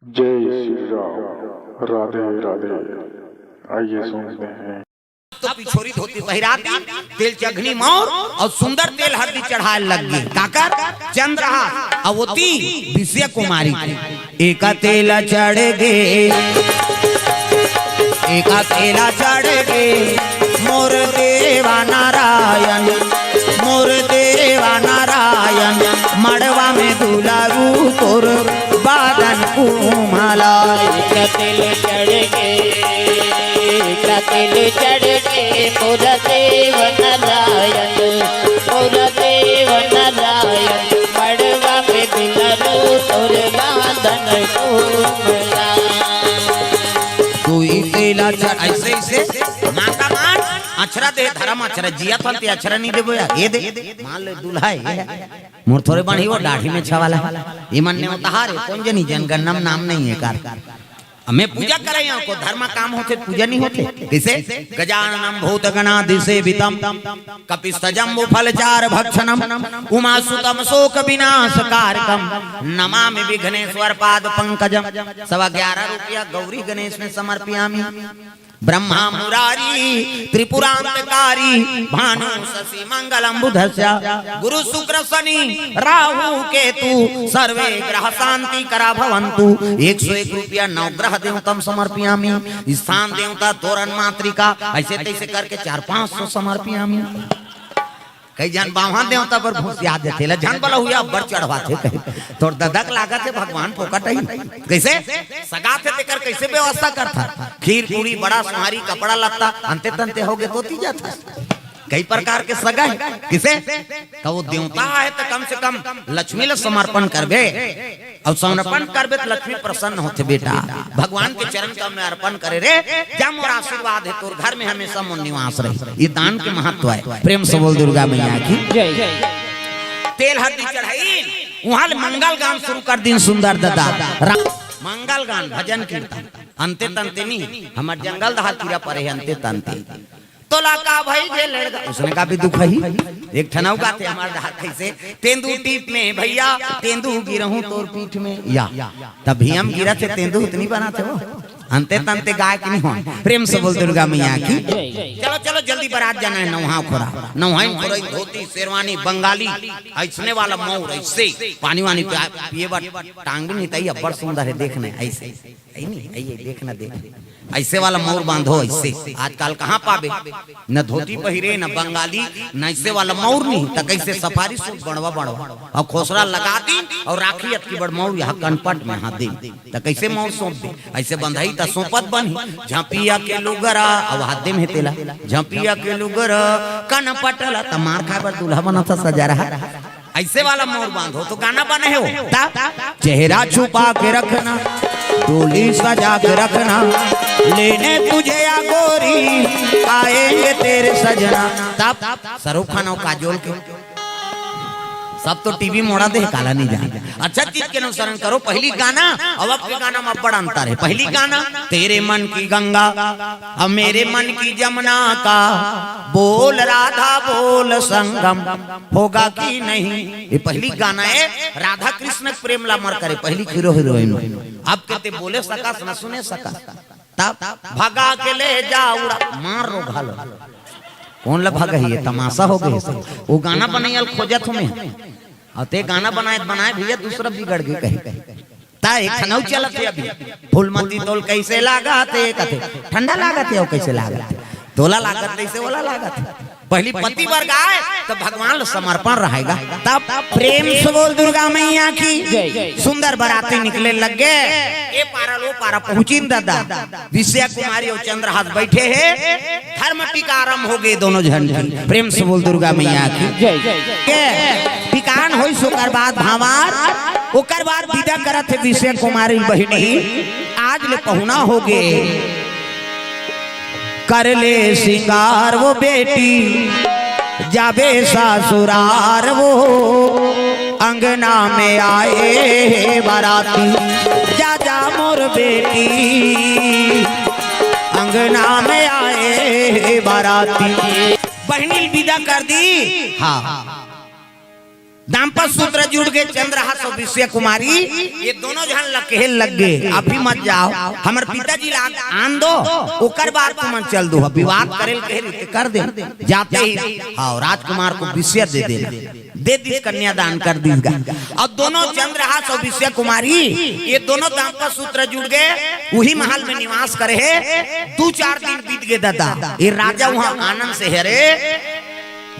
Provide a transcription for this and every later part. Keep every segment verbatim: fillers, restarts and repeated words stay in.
जय श्री राम। राधे राधे। आइए सुनते हैं। तो पिछोरी धोती पहिरा दी, तेल चघनी मौर अउ सुंदर तेल हरदी चढ़ाय लग गे। काकर? चंद्रहास। अउ ओती विषया कुमारी के। एका तेला चढ़ गे, एका तेला चढ़ गे, मोर देवा नारायण, मोर देवा नारायण, मड़वा में दुलारू तोर बादन कुमला। एका तेल चढ़ गे, एका तेल चढ़ गे, मोर देवा नारायण, मोर देवा नारायण, मड़वा में दुलारू तोर बादन कुमला। दुई तेला चढ़, अइसे, अइसे, माता मान, अछरा दे, धरम अछरा, जियत हन ते अछरा नइ देबो यार, ए दे, मान ले, दूल्हा ए, मोर थोरे बांधी ओ, दाढ़ी में छवाला, इमन नेवतहार ए, कोन जनी जनगणनम नाम नइ ए कर। अमे पूजा करइया को धरम काम होथे, पूजा नइ होथे, कइसे? गजाननम भूत गणादिसेवितम, कपित्थ जम्बू फल चारु भक्षणम, उमा सुतम शोक विनाश कारकम, नमामि विघ्नेश्वर पाद पंकजम। सवा ग्यारह रुपया गौरी गणेश में समर्पयामि। ब्रह्मा मुरारी त्रिपुरांतकारी, भानु शशि मंगलम बुधस्य, गुरु शुक्र शनि राहु केतु, सर्वे ग्रह शांति करा भवंतु। एक सौ एक रुपया नवग्रह देवतम समर्पयामि। स्थान देवता तोरण मातृका, अइसे तइसे करके चार पाँच सौ समर्पयामि। कई झन बाम्हन देवता बर भूसिया देथे, ला झन बलहुआ अब्बड़ चढ़वाथे कहे। तोर ददा के लागत हे भगवान फोकट अही। कइसे? सगा थे तेकर कइसे व्यवस्था करथा? खीर पूरी बड़ा सोहारी कपड़ा लत्ता अंते तंते होगे तो ती जाथा। कई प्रकार के सगा हे। कइसे? त ओ देवता हे त कम से कम लक्ष्मी ल समर्पण करबे। अउ समर्पण करबे त लक्ष्मी प्रसन्न होथे बेटा। भगवान के चरण कमल में अर्पण करे रे, जा मोर आशीर्वाद हे, तोर घर में हमेशा मोर निवास रही। ये दान के महत्व हे। प्रेम से बोल दुर्गा मैया की। जय। तेल हरदी चढ़ाइन, उहाँ ले मंगल गान शुरू कर दिन सुंदर ददा। रा-, मंगल गान, भजन कीर्तन, अंते तंते नहीं, हमर जंगल दहार कीरा परे हे, अंते तंते। तोला का भई गे लड़का, उसने का भी दुख ही। एक ठन अउ गाथे हमर डहर कइसे, तेंदू टीप में भैया, तेंदू गिरहूं तोर पीठ में। या, तभी हम गिरत हे, तेंदू उतनी बनाथे वो। अंते तंते गाय के नहीं हो। प्रेम से बोल दुर्गा मैया की। चलो, चलो, जल्दी बरात जाना हे, नौहा खोरा, नौहा खोरा, धोती, शेरवानी, बंगाली, अइसने वाला मौर, अइसे पानी वानी पिया-, पिए बर टांग भी नहीं तई, अब्बड़ सुंदर हे, देखने अइसे। अइ नहीं, अइ ये देख ना देख। अइसे वाला मौर बांधो अइसे। आजकल कहाँ पाबे? न धोती पहिरे, न बंगाली, न अइसे वाला मौर नहीं। त कइसे सफारी सूट बड़वा बड़वा। अउ खोसरा लगा दिन अउ राखी अतकी बड़ मौर यहाँ कनपट में हाथ दिन। त कइसे मौर सौंप दे? अइसे बंधई त सौंपत बनही। झपिया के लुगरा, अउ हाथ दे में तेला। झपिया के लुगरा, कनपट ला, त मार खाए बर दूल्हा बनत हे सजा रहा। अइसे वाला मौर बांधो तो गाना बने हे वो। ता, चेहरा छुपा के रखना, डोली सजा के रखना, लेने तुझे या गोरी, आएंगे तेरे सजना। तब शाहरुख खान अउ काजोल के सब तो टीवी मोड़ा दे, काला नहीं जान। अच्छा चीज के अनुसरण करो, पहिली गाना अउ अब के गाना में अब्बड़ अंतर हे। पहिली गाना तेरे मन की गंगा, अब मेरे मन की जमुना का, बोल राधा बोल संगम, होगा कि नहीं। ये पहिली गाना हे, राधा कृष्ण के प्रेम ला मर करे, पहिली हीरो हीरोइन। अब के ते बोले सकस, न सुने सकस। तब भगा के ले जा उड़ा, मार रो घालो। कोन ला भगही हे, तमाशा होगे हे सब। वो गाना बनइया ल खोजत हूँ मैं। अउ ते गाना बनाए, बनाए भैया दूसरा बिगड़ गे कहीं। ता एक ठन अउ चलत हे अभी। फूलमती तोल कइसे लागत हे, कथे, ठंडा लागत हे, अउ कइसे लागत हे? तोला लागत तइसे ओला लागत हे। पहिली पति बर गाय, त भगवान ल समर्पण रहेगा। तब प्रेम से बोल दुर्गा मैया की। जय। सुंदर बराती निकले लग गे। ए पारा ले ओ पारा पहुंचिन ददा। विषया कुमारी अउ चंद्रहास बइठे हे। धर्म टीका आरंभ होगे दोनों झन के। प्रेम से बोल दुर्गा मैया की। जय। के टीकान होइस ओकर बाद भांवर, ओकर बाद विदा करत हे विषया कुमारी बहिनी। आज ले पहुना होगे। कर ले सिंगार वो बेटी, जाबे ससुरार वो, अंगना में आए हे बाराती, जा जा मोर बेटी, अंगना में आए हे बाराती। बहिनी ल विदा कर दी। हाँ। दाम्पत्य सूत्र जुड़ गे चंद्रहास अउ विषया कुमारी, ये दोनों झन ल कहे लग गे, "अभी मत जाव, हमर पिताजी ला आन दो, ओकर बाद तुमन चल दो।" विवाद करे ल कहे रहिथे, कर दे, जाते ही, "हाँ, राजकुमार को विषया दे देना।" दे दिस, कन्यादान कर दिस गा। अउ दोनों चंद्रहास अउ विषया कुमारी, ये दोनों दाम्पत्य सूत्र जुड़ गे, उही महल में निवास करे हे। दू चार दिन बीत गे दादा, ये राजा उहाँ आनंद से हे रे,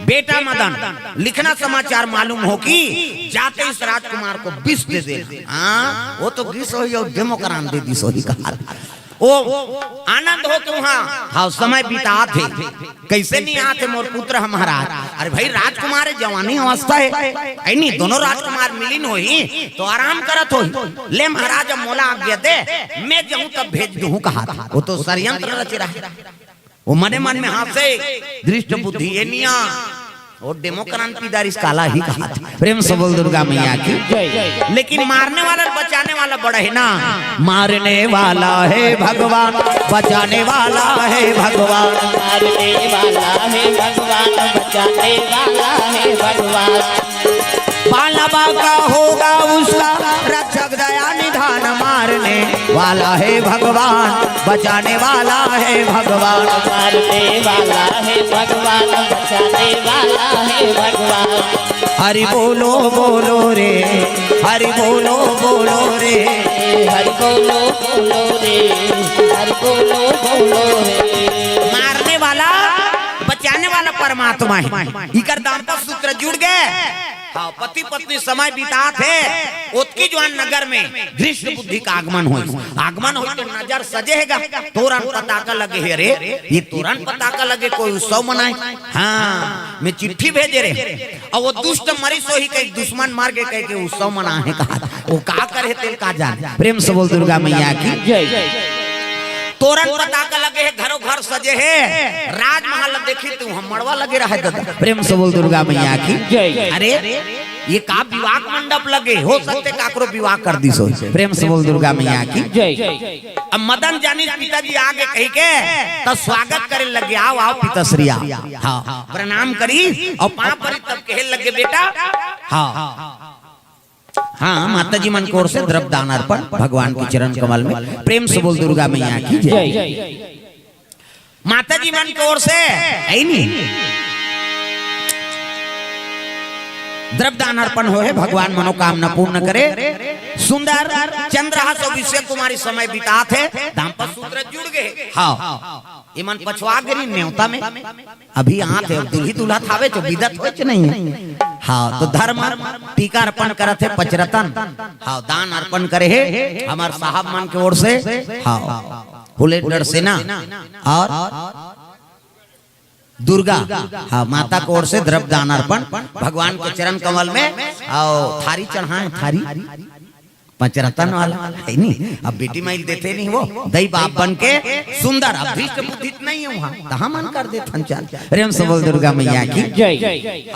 "बेटा मदन, लिखना समाचार मालूम हो कि जाते इस राजकुमार को विष दे देना।" हाँ, वो तो गिस होही अउ डेमोक्रान दे दिस होही कहा। ओ आनंद हो के उहाँ, हाँ, समय बितात हे। "कइसे नइ आत हे मोर पुत्र ह महाराज?" "अरे भाई, राजकुमार हे, जवानी अवस्था हे, अइ नहीं, दोनों राजकुमार मिलिन होही तो आराम करत होही। ले महाराज, अब मोला आज्ञा दे, मैं जाहूँ तब भेज दूहूँ," कहा था। वो तो षड्यंत्र रच रहा हे। वो मने मन में हाँसे, धृष्ट बुद्धि ये निया, वो डेमोक्रान पी डारिस काला ही कहा था। प्रेम से बोल दुर्गा मैया की। लेकिन मारने वाला, बचाने वाला बड़ा हे ना। मारने वाला है भगवान, बचाने वाला है भगवान। मारने वाला है भगवान, बचाने वाला है भगवान। पालबा का होगा उसका रक्षक, दया निधान। मारने वाला है भगवान, बचाने वाला है भगवान। मारने वाला है भगवान, बचाने वाला है भगवान। हरि बोलो बोलो रे, हरि बोलो बोलो रे। हरि बोलो बोलो रे, हरि बोलो बोलो रे। मारने वाला, बचाने वाला परमात्मा हे। इकर दाम्पत्य सूत्र जुड़ गे। हाँ, पति पत्नी समय बितात हे, ओतकी जुवार नगर में धृष्ट बुद्धि का आगमन होइस। आगमन होइस त नजर सजे हे गा, तोरन पताका लगे हे रे, ये तोरन पताका लगे कोई उत्सव मनाए। हाँ, मैं चिट्ठी भेजे रहेंव, अउ वो दुष्ट मरिस होही कहिके, दुश्मन मर गे कहिके उत्सव मनाए हे कहा। वो का करे हे तेला का जाने। प्रेम से बोल दुर्गा मैया की। जय। तोरन पताका लगे हे, घरो घर सजे हे, राजमहल ल देखिस त उहाँ मड़वा लगे रहे दादा। प्रेम से बोल दुर्गा मैया की। जय। अरे, ये का विवाह मंडप लगे, हो सकथे काकरो विवाह कर दिस होही। प्रेम से बोल दुर्गा मैया की। जय। अब मदन जानिस पिताजी आ गे कहिके, त स्वागत करे लगे, "आओ, आओ पिताश्री, आओ।" हाँ, प्रणाम करिस अउ पाँव परिस तब कहे लगे, "बेटा।" हाँ, हाँ, माता जी मन के ओर से द्रव्य दान अर्पण भगवान के चरण कमल में। प्रेम से बोल दुर्गा मैया की जय। जय। माता जी मन के ओर से, हे नी, द्रव्य दान अर्पण होहे, भगवान मनोकामना पूर्ण करे। सुंदर चंद्रहास अउ विषया कुमारी समय बितात हे, दाम्पत्य सूत्र जुड़ गे। हाँ, इमन पछवा गे रहिन नेवता में। अभी आत हे, दुल्ही दुल्हन आवे तो बिदत होय च नहीं। हाँ, तो धर्म टीका अर्पण करत हे पचरतन। हाँ, दान अर्पण करे हे हमर साहब मन के ओर से। हाँ, हुलेंद्र सेना अउ दुर्गा, हाँ, माता के ओर से द्रव्य दान अर्पण भगवान के चरण कमल में। अउ थारी चढ़ाए, थारी पचरतन वाला, हे नी? अब बेटी माई ल देथे नहीं वो, दई बाप बन के सुंदर, अब धृष्ट बुद्धि त नहीं हे उहाँ, तहाँ मन कर देथन चल। प्रेम से बोल दुर्गा मैया की। जय।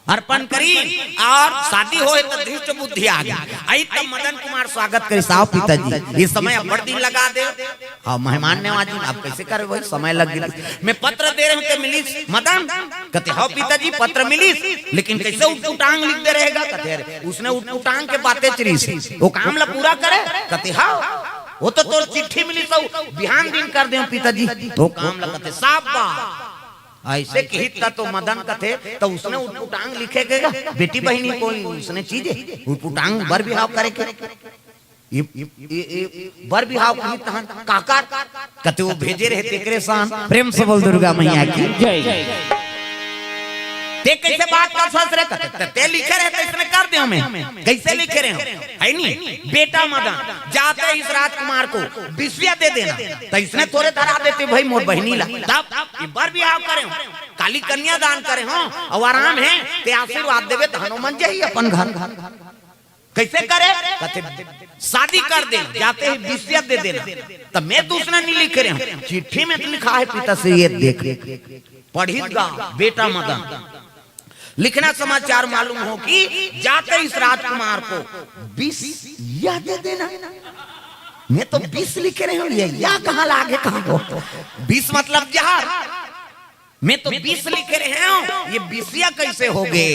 अर्पण करिन अउ शादी होहे त धृष्ट बुद्धि आ गे। अइस त मदन कुमार स्वागत करिस, "आओ पिताजी, ये समय अब बड़ दिन लगा दे।" हाँ, मेहमान नवाजी, अब कइसे करे भाई, समय लग गे। "मैं पत्र दे रहेंव, ते मिलिस मदन?" कथे, "हाँ पिताजी, पत्र मिलिस, लेकिन कइसे उटपुटांग लिख दे रहे गा?" कथे, "अरे, उसने उटपुटांग के बातें च रहिस, वो काम ला पूरा करे।" कथे, "हाँ, वो तो तोर चिट्ठी मिलिस, बिहान दिन कर देंव पिताजी, वो काम ला।" कथे, "शाबाश।" अइसे किहिस त तो मदन कथे, "त उसने उटपुटांग लिखे के गा, बेटी बहिनी कोई उसने चीज हे, उटपुटांग बर बिहाव करे के।" ये, ये, ये बर बिहाव किहिस तहन काकर? कथे वो भेजे रहे तेकरे सन। प्रेम से बोल दुर्गा मैया की। जय। ते कइसे बात करथस रे? कथे, "ते, ते लिखे रहे त इसने कर देंव मैं।" कइसे लिखे रहे हो? हे नी? "बेटा मदन, जाते इस राजकुमार को विषया दे देना।" त इसने थोरे धरा देते भाई मोर बहिनी ला। तब ये बर बिहाव करे हो, काली कन्यादान करे हो, अउ आराम हे, ते आशीर्वाद देबे त हनुमान जी ही अपन घर। कइसे करे? कथे, "शादी कर दे, जाते ही विषया दे देना।" त मैं तो उसने नहीं लिखे रहे हूँ, चिट्ठी में तो लिखा है पिताश्री, ये देख, पढ़िस गा बेटा मदन, "लिखना समाचार मालूम हो कि जाते इस राजकुमार को विषया दे देना।" मैं तो विष लिखे रहे हूँ, ये या कहाँ ला आगे कहाँ हो? विष मतलब जहर। मैं तो विष लिखे रहे हूँ, ये विषया कइसे हो गे?